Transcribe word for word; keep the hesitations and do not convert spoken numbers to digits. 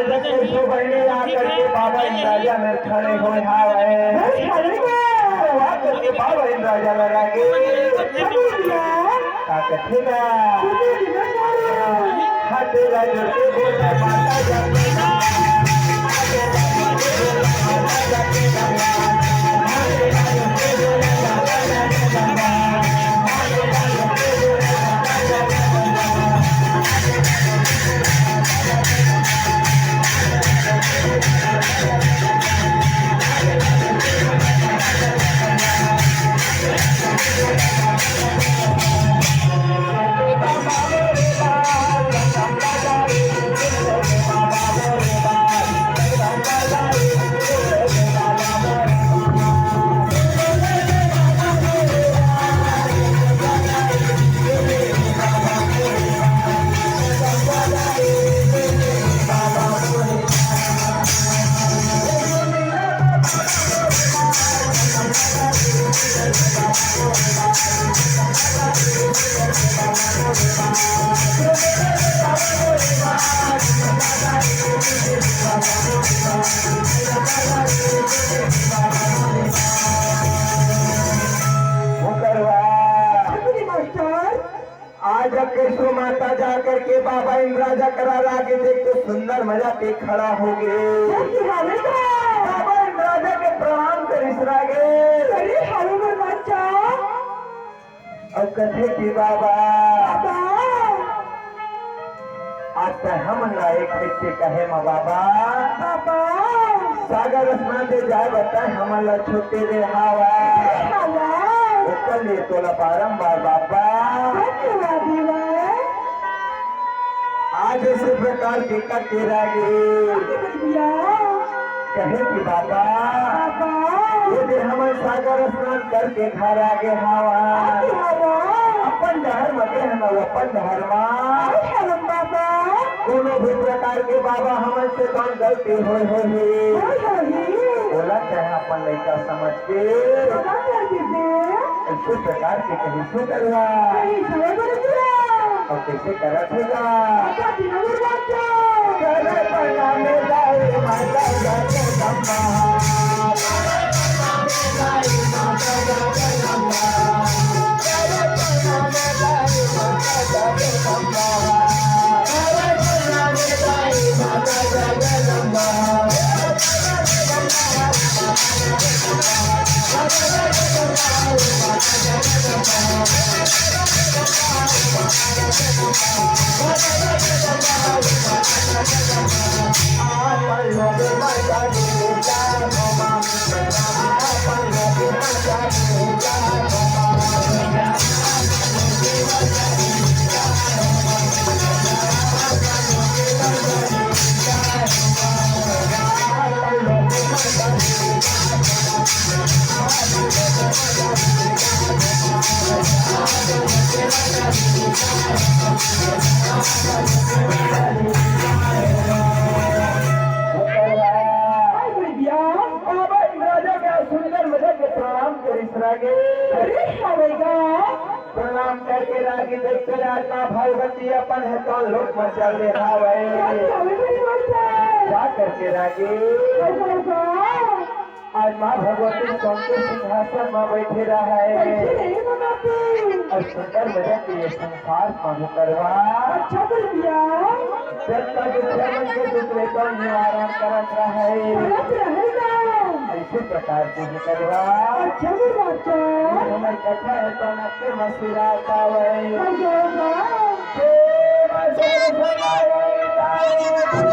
जब के सो बहिनी आ करके बाबा इंद्राजा में खड़े होय हावय। अरे, खड़े हो। तो आ करके बाबा इंद्राजा लगा के। अरे भैया। का कथे गा? सुनो जी, मैं गा रहा हूँ। हाथे ला जोड़ के बोले माता जाके। मुकरवा। जी मास्टर। आज अकेसो माता जा करके बाबा इंद्राजा करा लागे, देख तो सुंदर मजा पे खड़ा हो गे। जय श्री राधे। बाबा इंद्राजा के प्रणाम करिस लागे। अरे हरे बच्चा। अउ कथे कि बाबा, बाबा। आज तैं हमन ला एक ठे कहे म बाबा। बाबा। सागर स्नान दे जाए बर तैं हमन ला छुट्टी दे हावय। हावय। ओकर लिए तोला बारंबार बाबा। धन्यवाद देवय। आज इसी प्रकार के कथे लागे। भैया। कहे कि बाबा, बाबा। ये दे हमन सागर स्नान करके घर आगे हावय। आगे हावय। अपन डहर म दे हमन अपन डहर म। आगे हावय बाबा। कोनो भी प्रकार के बाबा हमन से कौन गलती होय होही। होय होही। ओला चाहे अपन लइका समझ के। बाबा कर दीजिए। इसी प्रकार के कहीं से करवा। कहीं से करवा। अउ कइसे करत हे गा? बाबा इंद्राजा के सुंदर मजा के प्रणाम करिस लागे। अरे, हवे गा। प्रणाम करके रागी देख के आज माँ भगवती अपन हे तो लोक में चल दे हावय। हवे बड़ी बात है। जा करके रागी। हवे गा। आज माँ भगवती शंकर सिंहासन में बैठे रहय। बैठे रहे बाबा। अउ सुंदर मजा के ये संसार में मुकरवा। अच्छा बोल दिया। जब तक दुखिया मन के दुख ले तो निवारण करत रहय। करत रहेगा। इसी प्रकार से मुकरवा। अच्छा बोल बाबा। हमर कथा हे तो आपके मसीरा पावय। हवे गा। हे मसीरा पावय।